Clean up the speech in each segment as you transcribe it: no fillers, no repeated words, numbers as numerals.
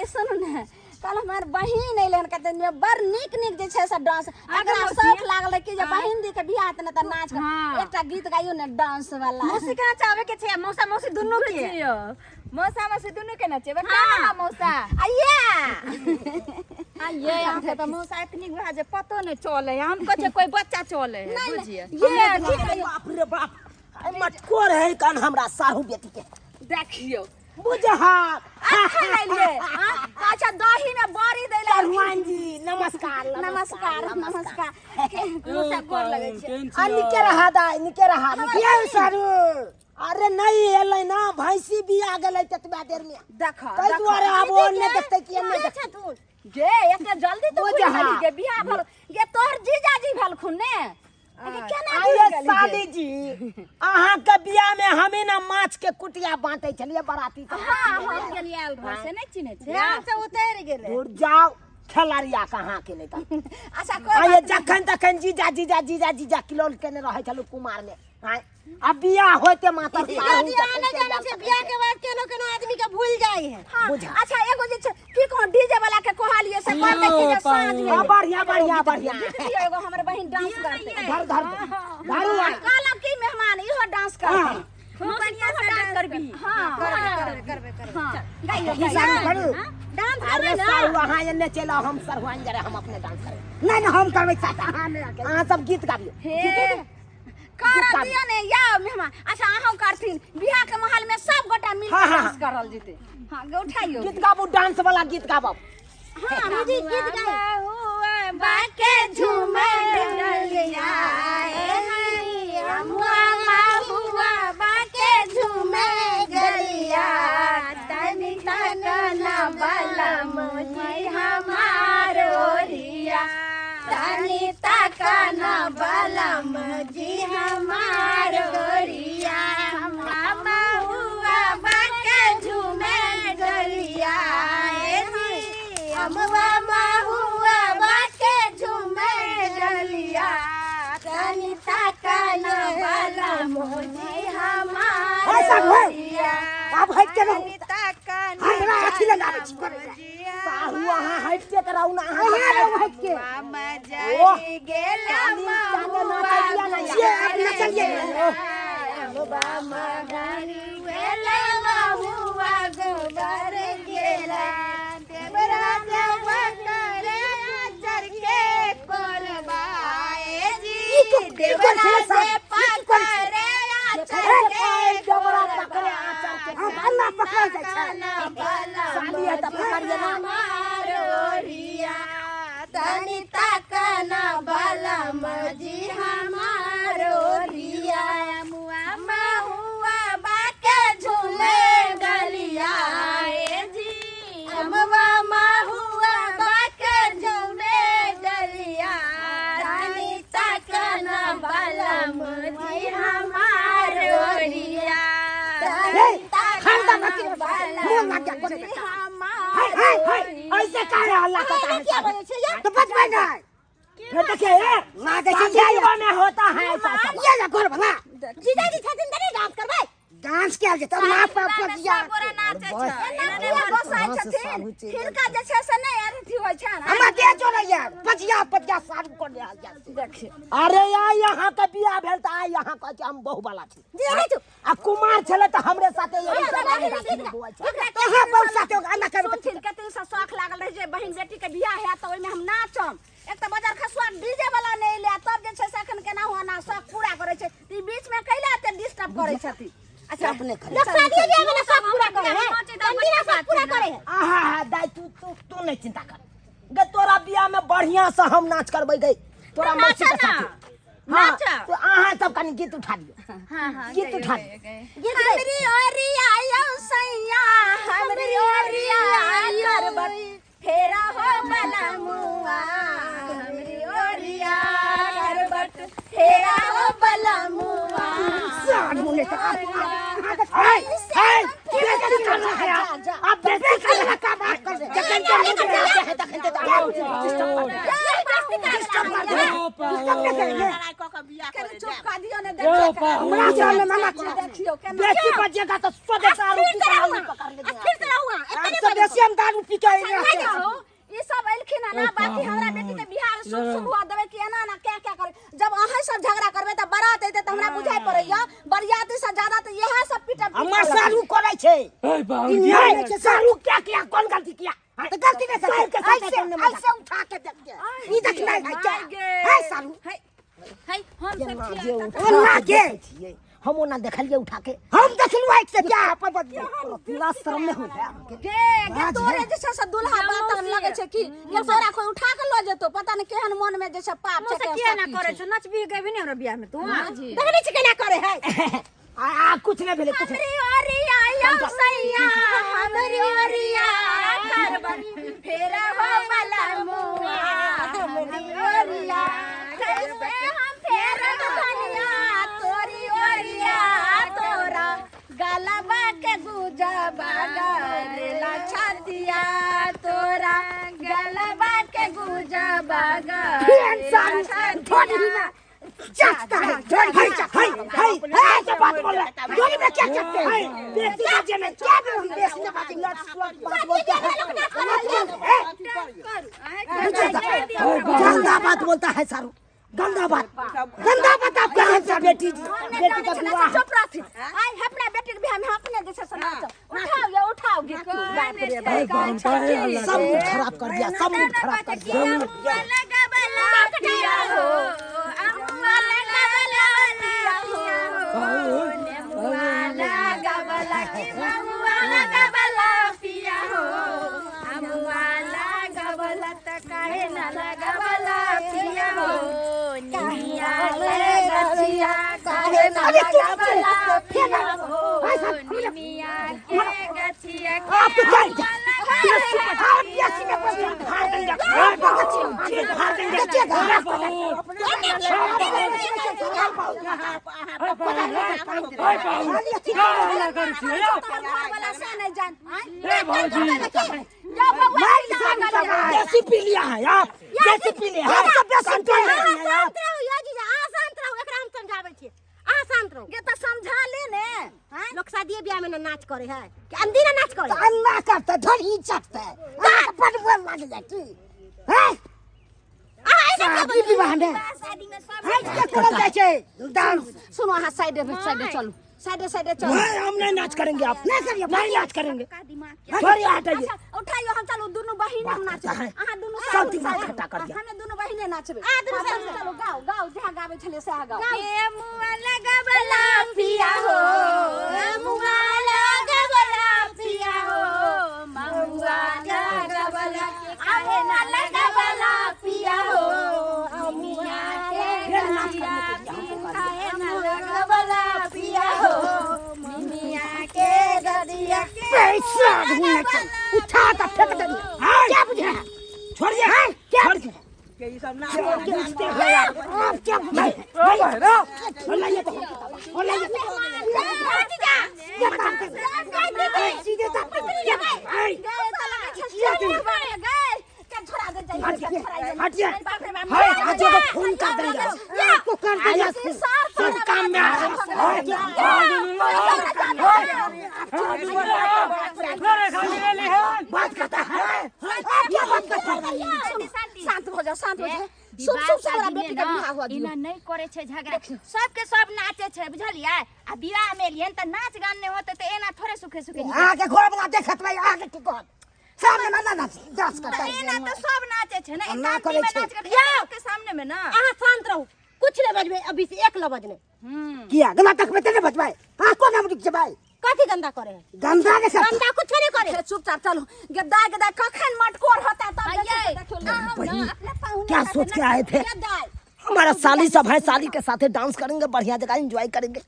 कहलियै सुनू ने, कहलहुँ हमर बहिन अयलै हन कते दिनमे, बड़ नीक नीक जे छै से डांस, एकरा शौक लागल रहै कि जे बहिन दी के बियाह हेतै ने तऽ नाच कर। एकटा गीत गाइयो ने डांस वाला। मौसी के नचाबे के छै, आ मौसा मौसी दुनू के। बुझियौ, मौसा मौसी दुनू के नचेबै। कहाँ मौसा? आइया। आ ये अहाँके तऽ मौसा एतनी भए जे पतो नहि चलै है। हम कहै छियै कोइ बच्चा चलै है, बुझियौ। ये ठीक है। बाप रे बाप, आइ मटकोर है कन हमरा साहू बेटी के। देखियौ। बुझहा। अखन एलियै। हाँ? अच्छा, दही में बड़ी दै लए। भगवान जी, नमस्कार। नमस्कार, नमस्कार। मौसा, गोर लगै छै। आ निके रहा दाइ, निके रहा, निके सारू। अरे नहीं एलै ना, भैंसी बिया गेलै ततबा देर में। देख। ताहि दुआरे आब ओ नहि देखतै कि नहि देखतै। गे, एते जल्दी तो बुझहा। भूलि गेली गे, बियाह भेल गे, तोहर जीजाजी भेलखुन ने? गे, केना भूलि आइए गेली गे? साली जी, अहाँ के बियाह में हमी ना माछ के कुटिया बांटे छलिए बराती सब। हाँ, हम गेलियै आयल रह से नहि चिन्है छियै। ध्यान से उतरि गेलै। दूर जाओ खेलाड़िया कहाँ के नहीं तऽ। अच्छा, कोई आइए बात नहीं। जखन तखन जीजा जीजा जीजा जीजा किलोल केने रहै छलु कुमार में। आँय, आ बियाह होते मातर जीजा साहु जी, जखन अहाँ नहि चलि जानै जाउ छियै, तखन बियाह के बाद केनो केनो आदमी के भूल जाइ है। हाँ, बुझा। अच्छा, एगो जे छै की कहूँ, डीजे वाला के कहलिए से कहते कि जे साँझ में। हाँ, बढ़िया बढ़िया बढ़िया। गीत दियौ एगो, हमर बहिन डांस करते। धर धर धरू आइ। कहलहुँ की मेहमान, इहो डांस करते। खूब बढ़िया से डांस करबी। हाँ। करबै करबै करबै। हाँ, गाइयो। की सारू करू? डांस अरे करबै ना। सारू, अहाँ एन्ने चलि आउ, हम सरहुआन जरे हम अपने डांस करबै। नहीं नहीं, हम करबै चाचा, अहाँ नहि। अहाँ सब गीत गाबियौ। हे कर दियो ने या मेहमान। अच्छा, अहूँ करथिन, बियाह के माहौल में सब गोटा मिल हाँ, के हाँ, डांस करल जेतै। हाँ गे, उठाइयो। गीत गाबू, डांस वाला गीत गाबू। हाँ दीदी, गीत गाइ। हुआ बाके झूमे डलिया ए हुआ हुआ बाके झूमे गलिया, तनी तकना बलम जी हमार ओरिया, तनी तकना बलम जी हमार ओरिया, मामा हुआ बाके झूमे डलिया ए अमवा महुआ बाके झूमे डलिया, तनी तकना बलम जी हमार है सब है। ओरिया। आब हटि के रहू। तनी तकन हमरा अथी लग आबै छी करै लए। साहू, अहाँ हटि के कराउ ना, अहाँ रहू हटि के। ओह, मजरी गेला। चाली चाले नाचै दिया ना ये, अब नचलिए। अमवा मगरी वेला महुआ गोबर गेला, देवरा देवा करे आचर के कोरबाए जी। ई तो की देवरा करै छलै साहब? जे ई की करै छलै? पकड़े आचर हे, के देवरा पकड़े आचर के। हम अन्ना पकड़ल जाइ छै। साली है तऽ पकड़िए ना। मारोरिया, तनी तकना बलम जी हमारोरिया, मुआ महुआ बाके झूले गलिया ए जी, अमवा महुआ बाके झूमे गलिया, तनी तकना बलम जी हमारोरिया, हे, तनी खानदान तकना अथी बलम मोन लाग गया करे जी बेटा। हाय हाय हाय, ऐसे काहे हल्ला करता है? क्या बजै छै या? तो बचबै नहीं फिर देखिए, ए लागे छै शादियों में होता है ऐसा सब। ये जा घर वाला। जीजाजी छथिन तऽ नहि डांस करबै? डांस कयल जेतै माँ बाप के दिया। गोरा नाचै छै। एना किया गोसाइ छथिन? हिनका जे छै से नहि अथी होइ छनि। हमरा दे जो नहीं यार, पचिया पचिया सारू कर ले आ देखियौ। अरे यार, यहाँ के बियाह भेल तऽ आइ यहाँ कहै छै हम बहु वाला छी। जी रहै छौ। आ कुमार छलै तऽ हमरे साथे एहि जमाने राति में बौआइ छलै। तोहा बहु साथे आना कर। सुनथिन, कते से शौख लागल रहै जे बहिन बेटी के बियाह हैत तऽ ओहिमे हम नाचम। एक तऽ बजार खसुआ डीजे वाला नहि एलै, आ तब जे छै से एखन केना हुआ शौख पूरा करै छै, तऽ ई बीच मे कैला एते डिस्टर्ब करै छथिन? अच्छा, अपने करै। लोक शादी बियाह वाला शौख पूरा करै है, चंदीरा शौख पूरा करै है। आहा हा दाइ, तू तू तू नहीं चिंता कर गे, तोरा बियाह में बढ़िया से हम नाच करबै गई तोरा मौसी के साथे। हाँ, तो अहाँ सब कनी गीत उठा दियौ। हाँ हाँ, गीत उठा दियौ। हमरी ओरिया यौ सैया, हमरी ओरिया करबट फेरा हो बलमुआ, हमरी ओरिया करबट फेरा हो बलमुआ। साढ़ मुने तक हाय हाय, बेइज्जती कर रहा है आप। आप बेइज्जती कर रहा का बात कर रहे जखन के हम आते हैं तखन ते आप डिस्टर्ब कर रहे डिस्टर्ब कर रहे। डिस्टर्ब नहीं करेंगे। कनी चुप कर दियौ ने। ओ देखियौ। पाहुन। हमरा सामने मामा देखियौ केना बेसी बजेगा तो सोदे दारू पी के पकड़ लेंगे। फिर से रहू अहाँ। हमसे बेसी हम दारू पी। पी के अच्छा, नहीं कहू, ई सब एलखिन हन ना, बाकी हमरा बेटी के बियाह शुभ शुभ हुआ देबै कि एना एना क्या क्या करे। जब अहाँ सब झगड़ा करबै तऽ बारात एतै तऽ हमरा बुझाइ पड़ैया बरियाती से ज्यादा तऽ इएह सब पीटब। हमर सारू करै छै। ए बाबूजी, ई नहि छै सारू क्या किया, कौन गलती किया? तो गलती नहीं सारू के साथ ऐसे तुमने मजाक ऐसे उठा के देख के ई देख नहीं है क्या है सारू? है है हम सब छियै। ओ ना के छियै, हम ओना देखलियै उठा के। हम देखलु एक से क्या अपन बदले पूरा शर्म में हो गया। गे गे तोरे जे छै से दुल्हा बातन लगै छै कि गे तोरा कोई उठा के लऽ जेतो, पता नहि केहन मन में जे छै पाप छै। मौसा किया ना करे छौ? नचबी गेबी ने हमरा बियाह में तू? देखने छी केना करे है। आ आ कुछ नहीं भेलै, कुछ नहीं। हमरी ओरिया यौ सैया, हमरी ओरिया करबन फेर हो वाला मुआ, हमरी ओरिया कैसे हम फेर धनिया तोरी ओरिया, तोरा गलबा के गुजबा गरेला छतिया, तोरा गलबा के गुजबा फिर सारू गरेला थोड़ी ही ना चखता है, थोड़ी हाय ही चखता हाय हाय हाय, क्या बात बोल रहा है? थोड़ी में क्या चखते हैं? बेइज्जती राज्य में क्या भी हम बेइज्जती बात लट बात बोलते हैं। गंदा बात बोलता है सारू, गंदा बात, गंदा बात आप कह रहे हैं। बेटी बेटी का विवाह चुप रहथिन। आइ अपना बेटी के बियाह में अपने जे छै से नाचब। उठाओ ये, उठाओ गे। बाप रे बाप, सब मूड खराब कर दिया, सब मूड खराब कर दिया। अमुआ लगबला पिया हो, अमुआ लगबला पिया हो, नेमुआ लगबला कि ममुआ लगबला पिया हो, अमुआ लगबला त काहे न लगबला पिया हो, निमिया के गछिया काहे न लगबला पिया हो, निमिया के गछिया आप तो क्या आप ये में बस फाड़ देंगे, फाड़ देंगे, तोहर घर वाला से नहि जान। ए भौजी, देसी पी लिया है आप, देसी पी लिया है, सब बेसी पी लिया है आप। शांत रहू यो जीजा, अहाँ शांत रहू, एकरा हम समझाबै छी, अहाँ शांत रहू। गे तऽ समझा ले ने। लोक शादिये बियाह में ना नाच करे है कि अंदी ना नाच करे? अन्ना करते धरी चखते आ बड़ बोल लाग जाए की हैं शादी विवाह में शादी में सब है के करल जाय छै डांस। सुनो, अहाँ साइडे साइडे चलू, साइडे साइडे चलू। नहीं, हम नहीं नाच करेंगे, आप नहीं करिए, नहीं नाच करेंगे, का दिमाग क्या थोड़ी हटाइए। अच्छा उठाइयो, हम चलू दुनू बहिन हम बात नाचबै। करता है। अहाँ दुनू सब साइड दिमाग साइड। खट्टा कर दिया। हमे दुनू बहिने नाचबै। अहाँ दुनू चलू, गाओ गाओ, जहाँ गाबै छलियै सएह गाओ। ए मुआ लगबला पिया हो, मुआ लगबला पिया हो, ममुआ लगबला काहे न लगबला पिया हो, अमुआ के गछिया काहे न लगबला पिया हो, मिमिया के गदिया के पैसा ढूंढने के उठा के फेंक देंगे। क्या बुझे है? छोड़िए, हैं? क्या छोड़िए। क्या बुझते हैं आप? आप क्या बुझे हैं? नहीं, नहीं, क्या काम कर रहे हैं? सीधे तक क्या हटिए, हाय आज को फोन कर देंगे आपको, कर देंगे सब काम में आ रहा है। बात करता है आप, क्या बात करता है? शांत हो जाओ, शांत हो जाओ। शुभ विवाह शुभ से हमरा शादी में बेटी के ना, बियाह हुआ दियौ। एना नहि करे छै झगड़ा, सबके सब नाचे छै बुझलियै। आ बियाह में एलियन तऽ नाच गान नहि होते तऽ एना थोड़े सुखे सुखे निकलतै। आगे घोड़ा वाला देखत भाई आगे की कहत सामने में ना ना डांस करता तऽ है। एना तऽ सब नाचे छै ने, एक ना आदमी करै में छै। नाच करतै लोक के सामने में ना। अहाँ शांत रहू, कुछ नहीं बजबै अभी से, एक लबज नहीं। किया गला तक में तेरे बचवाए? हाँ, कौन हम रुक जबाए? कथी गंदा करे है? गंदा ने सब गंदा कुछ नहीं करे। हे, चुपचाप चलू गदाय गदाय, कखन मटकोर होता तब जे छै से देखियौ। बहन, अपना पाहुन क्या सोच के आए थे? गदाय हमारा साली सब है, साली के साथ डांस करेंगे, बढ़िया जगह एंजॉय करेंगे।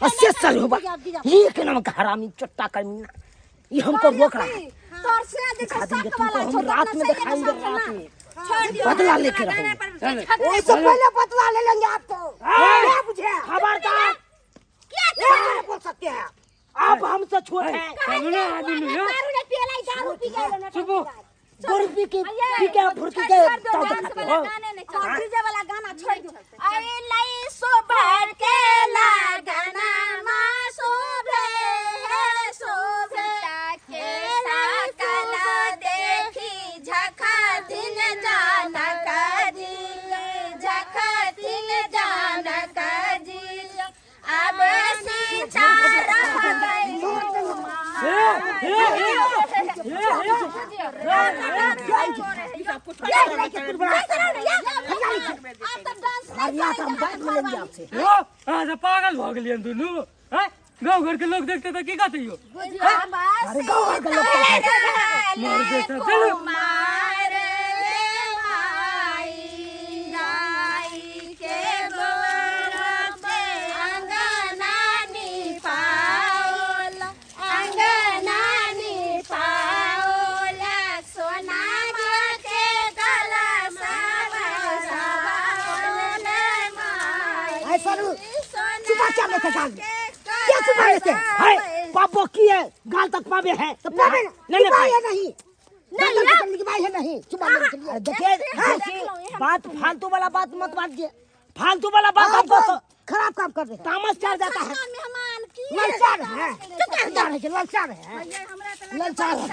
अस्सी साल होगा एक नाम का हरामी चट्टा कमीना, ये हमको रोक रहा है। तोर से जे छै दिखा देंगे शक तुमको वाला हम, छौ, रात में अपना दिखाएंगे, सही रात के में छोड़ दियौ, बदला हमरा लेके गाना रहेंगे। पर उससे पहले बदला ले लेंगे आपको। क्या बुझे? खबरदार, क्या नहीं बोल सकते हैं आप हमसे छोटे हैं। दारू नहीं पियलाई, दारू पी के ना। गुरपी के पी के भुरकी के ताव डांस दिखाते वाला हो। गाने नहीं और डीजे वाला गाना छोड़ दियो। अरे लई सोभर के लागना मा शोभे शोभे के सकल दे पागल भ गेलियन दुनू। हैं गांव घर के लोग देखते त की कहते यो? अरे गांव घर के लोग मर जेता। चलो चुपा क्या लेते गाल? क्या चुपा लेते? है पापो की है गाल तक पावे है तो पावे नहीं नहीं है नहीं नहीं भाई है नहीं चुपा लेने। देखिए बात फालतू वाला बात मत बात, फालतू वाला बात हमको खराब काम कर रहे हैं, तामस चढ़ जाता है। मेहमान की ललचार है, ललचार है, ललचार है।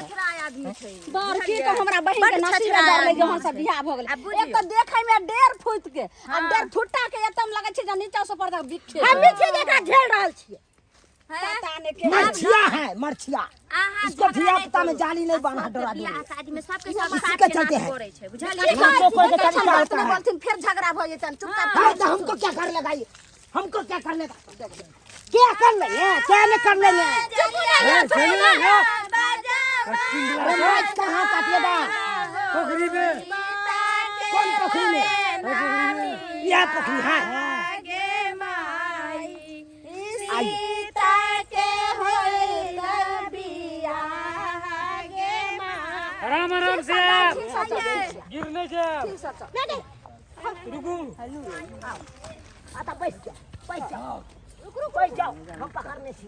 बड़की तो हमरा बहिन के नसीब में डरले जहाँ से बियाह भ गेल। एक तो देखै में 1.5 फुट के आ 1.5 फुटा के एकदम लगै छै जे नीचा से ऊपर तक बिखे। हम छै जेकरा झेल रहल छियै। पता नहीं के मरछिया है, मरछिया। इसको धिया पुता में जाली नहीं बांधा डरा दे। शादी में सबके सब इसी साथ के चलते हैं। करै छै बुझलियै? कोई के तरीका होता है। बोलथिन फिर झगड़ा भ जेतन। चुपचाप। हाँ तो हमको क्या कर लगाई, हमको क्या कर लेगा, क्या कर लेंगे, क्या नहीं कर लेंगे। अरे कहाँ काटिएगा? पोखरी में। कौन पोखरी में? यह पोखरी है। आराम आराम से गिरने जाए। रुकू आता बैठ जाओ, बैठ जाओ, बैठ जाओ, हम पकड़ने से।